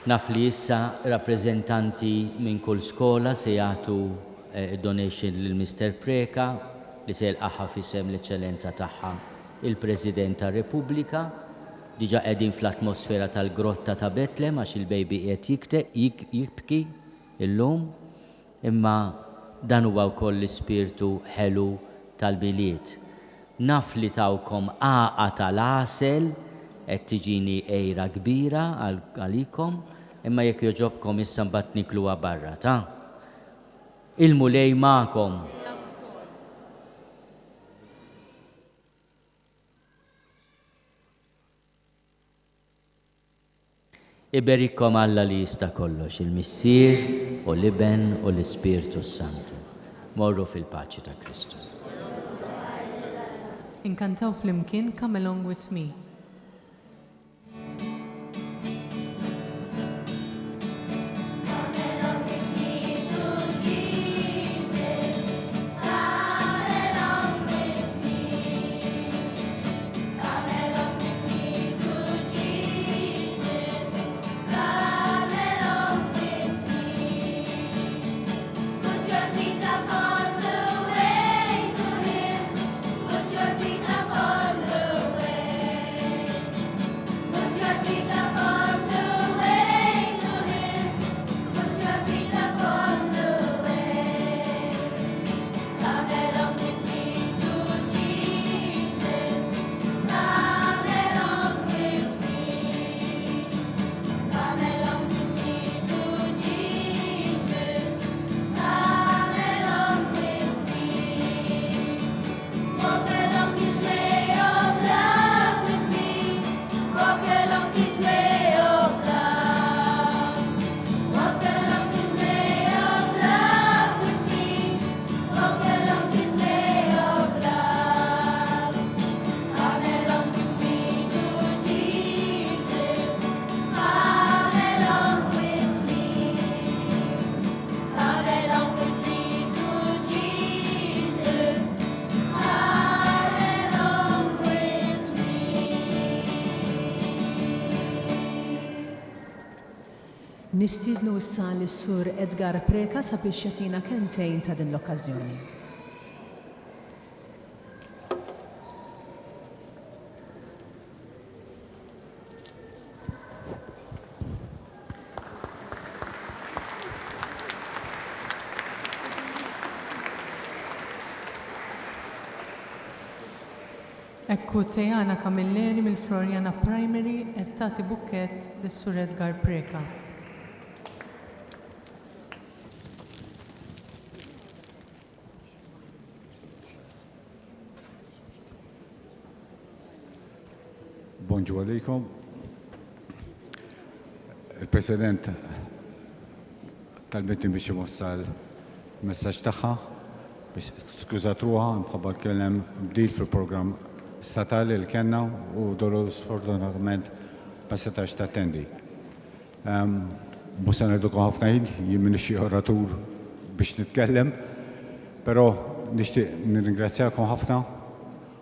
Naf li issa rappreżentanti minn kull skola se jagħtu eh, donation lil Mr. Preca li se jilqagħha f'isem l-Eċċellenza tagħha. Il-President tar-Repubblika. Diġà qegħdin fl-atmosfera tal-grotta ta' Betlem għax il-baby qiegħed jibki illum. Imma dan huwa wkoll l-ispirtu ħelu tal-Milied. Naf li tawkom għaqa tal-għasel, qed tiġini għira kbira għalikom, imma jekk jogħġobkom issa mbagħad nikluha barra, ta? Il-Mulej magħkom. Iberikkom Alla li jista' kollox, il-Missier u l-Iben u l-Ispirtu s-Santu. Morru fil-paċi ta' Kristu. Inkantaw flimkien Come Along With Me. Nistiednu issa lis-Sur Edgar Preca sabiex jagħtina kelmtejn ta' din l-okkażjoni. Hekk hu Tejana Camilleri mill-Floriana Primary qed tagħti bukkett lis-Sur Edgar Preca. Bonġu għalikom. Il-President talbitni biex iwassal messaġġ tagħha biex skużat ruħha mħabba kien hemm bdil fil-programm statali li kellna u dolu sfortunatament ma setax tattendi. Mhux se ngħidilkom ħafna ħin, jien m'iniex xi oratur biex nitkellem, però nixtieq nirringrazzjakom ħafna.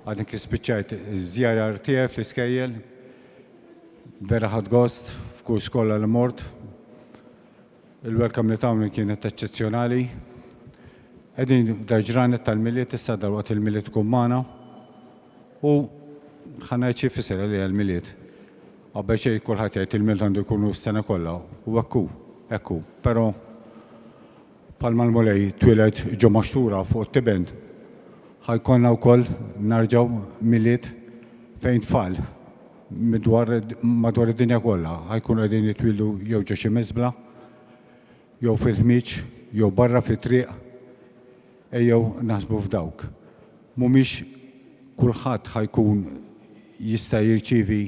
Għadni kif spiċċajt iż-żjara tiegħi fl-iskejjel, vera ħadt gost f'kull skola li mort. Il-welcome li tawni kienet eċċezzjonali. Qegħdin f'dal-ġranet tal-Milied, issa dalwaqt il-Milied ikun magħna. U ħa ngħid xi jfisser għalija l-Milied. Qabel xejn kulħadd jgħid il-Milied għandu jkun hu s-sena kollha u hekk hu, hekk hu. Però bħalma l-Mulej twieled ġo maxtura fuq it-tiben, ħa jkollna wkoll narġgħu Milied fejn tfal midwar madwar id-dinja kollha ħa jkunu qegħdin jitwieldu jew ġo xi miżbla, jew fil-ħmieġ, jew barra fit-triq. Ejjew naħsbu f'dawk. Mhumiex kulħadd ħa jkun jista' jirċievi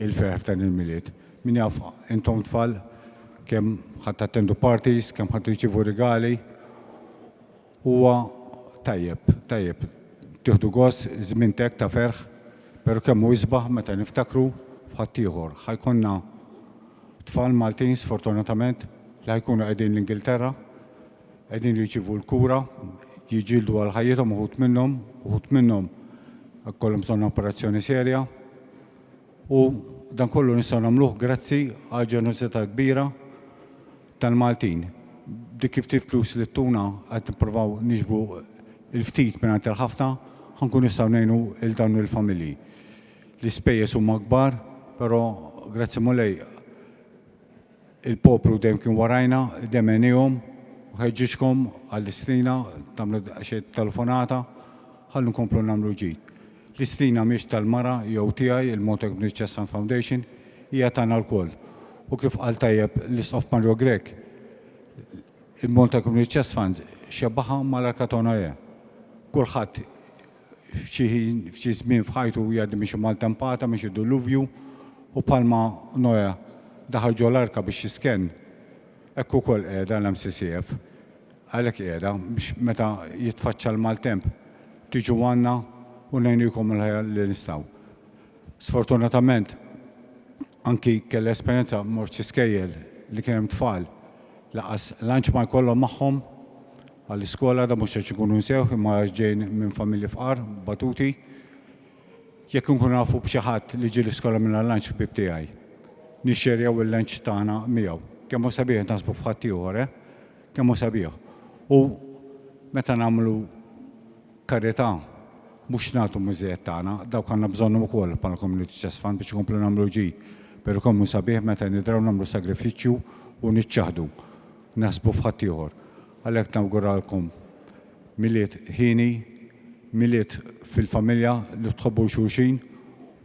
l-ferħ f'dan il-Milied. Min jaf intom tfal kemm ħa tattendu parties, kemm ħa tirċievu rigali. Huwa tajjeb, tajjeb tieħdu gost żmien t'hekk ta' ferħ, però kemm hu isbaħ meta niftakru f'ħaddieħor. Ħa jkollna tfal Maltin sfortunatament li ħa jkunu qegħdin l-Ingilterra Qegħdin jirċievu l-kura, jiġġieldu għal ħajjithom uħud minnhom, uħud minnhom jkollhom bżonn operazzjoni serja. U dan kollu nistgħu nagħmluh grazzi għall-ġenerożità kbira tal-Maltin. Dik il-ftit flus li ttuna qed nippruvaw niġbru l-ftit mingħand il-ħafna. Ħa nkunu nistgħu ngħinu 'l dawn il-familji. L-ispejjeż huma kbar, però grazzi Mulej il-poplu dejjem kien warajna, dejjem għenihom u ħeġġiġkom għall-Istrina tagħmlu xi telefonata ħalli nkomplu nagħmlu l-ġid. L-Istrina mhix tal-mara jew tiegħi, il-Malta Community Chest Fund Foundation, hija tagħna lkoll. U kif qal tajjeb l-Isqof Mario Grech, Il-Malta Community Chest Fund xebbaha mal-Arka ta' Noè. Kulħadd f'xi ħin, f'xi żmien f'ħajtu jgħaddi minn xi maltempata, minn xi duluvju, u bħalma Noè daħal ġol-arka biex jiskenn, hekk ukoll qiegħda l-MCCF. Għalhekk qiegħda biex meta jitfaċċa l-maltemp tiġu għandna u ngħinukom l-aħjar li nistgħu. Sfortunatament, anki kelli esperjenza mort xi skejjel li kien hemm tfal lanqas lunch ma jkollhom magħhom għall-iskola, dan mhux għax ikunu nsewh imma għax ġejjin minn familji fqar, batuti. Jekk inkunu nafu b'xi ħadd li ġie l-iskola mingħajr lunch ħbieb tiegħi, nixxerjaw il-lunch tagħna miegħu. Kemm hu sabiħ naħsbu f'ħaddieħor, eh? Kemm hu sabiħ. U meta nagħmlu karità, mhux nagħtu miż-żejjed tagħna, dawk għandna bżonnhom ukoll bħala Community Chest Fund biex inkomplu nagħmlu l-ġid. Però kemm hu sabiħ meta nidraw nagħmlu sagrifiċċju u niċċaħħdu, naħsbu f'ħaddieħor. Għalhekk nawguralkom Milied hieni, Milied fil-familja li tħobbu 'l xulxin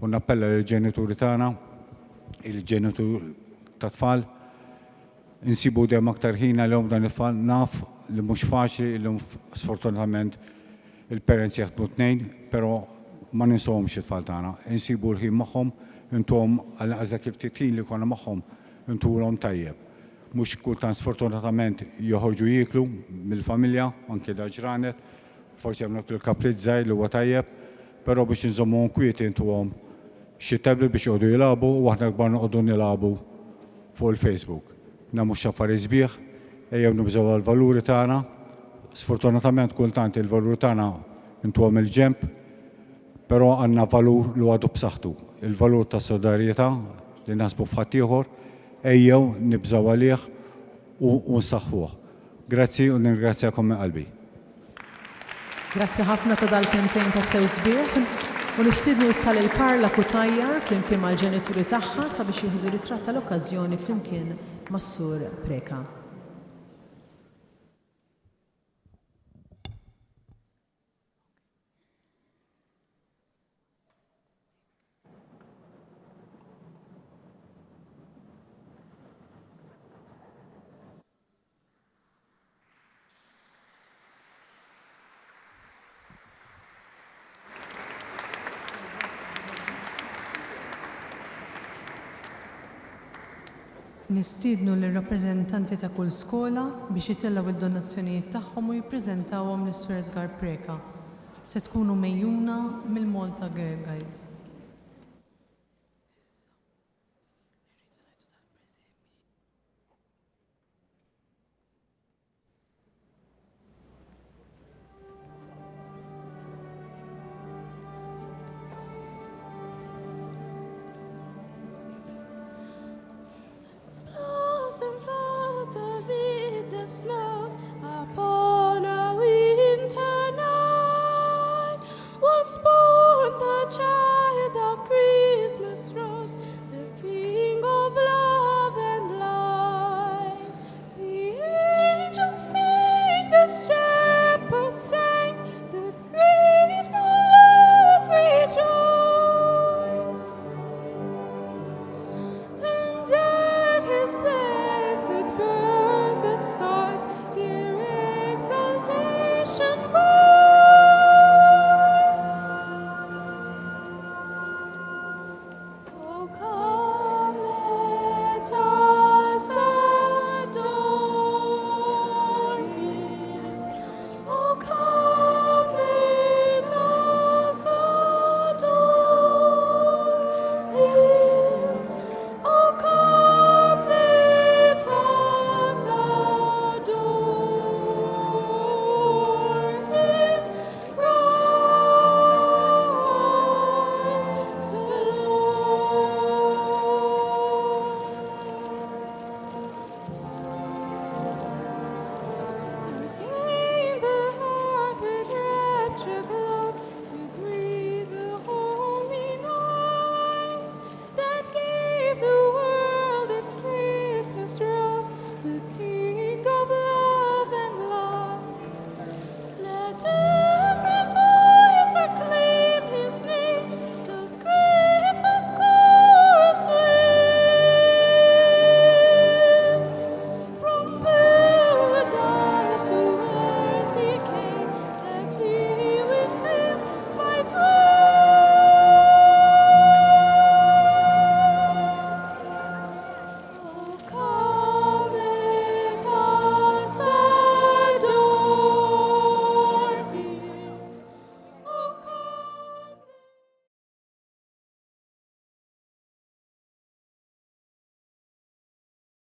u nappella lill-ġenituri tagħna, il-ġenitur tat-tfal, Insibu dejjem aktar ħin għalihom dawn it-tfal. Naf li mhux faċli illum sfortunatament il-parents jaħdmu t-tnejn, però ma ninsewhomx it-tfal tagħna. Insibu l-ħin magħhom, intuhom għall-inqas dak il-ftit ħin li jkollna magħhom intuhulhom tajjeb. Mhux kultant sfortunatament joħorġu jieklu mill-familja, anki dal-ġranet, forsi jagħmlu il-kapriċ żgħir li huwa tajjeb, però biex inżommuhom kwieti intuhom xi tablet biex joqogħdu jilagħbu u aħna l-kbar noqogħdu nilagħbu fuq il-Facebook. Dan mhux affarijiet sbieħ, ejjew nibżgħu għall-valuri tagħna. Sfortunatament kultant il-valuri tagħna ntuhom il-ġenb, però għandna valur li għadu b'saħħtu, il-valur tas-solidarjetà li naħsbu f'ħaddieħor, ejjew nibżgħu għalih u nsaħħuh. Grazzi u nirringrazzjakom minn qalbi. Grazzi ħafna ta' dal-kelmtejn tassew sbieħ. U nistiednu issa lil Carla Cutajar flimkien mal-ġenituri tagħha sabiex jieħdu ritratt tal-okkażjoni flimkien mas-Sur Preca. Nistiednu lir-rappreżentanti ta' kull skola biex itellgħu d-donazzjonijiet tagħhom u jippreżentawhom lis-Sur Edgar Preca. Se tkunu megħjuna mill-Malta Girl Guides. Blossom flutter 'mid the snow.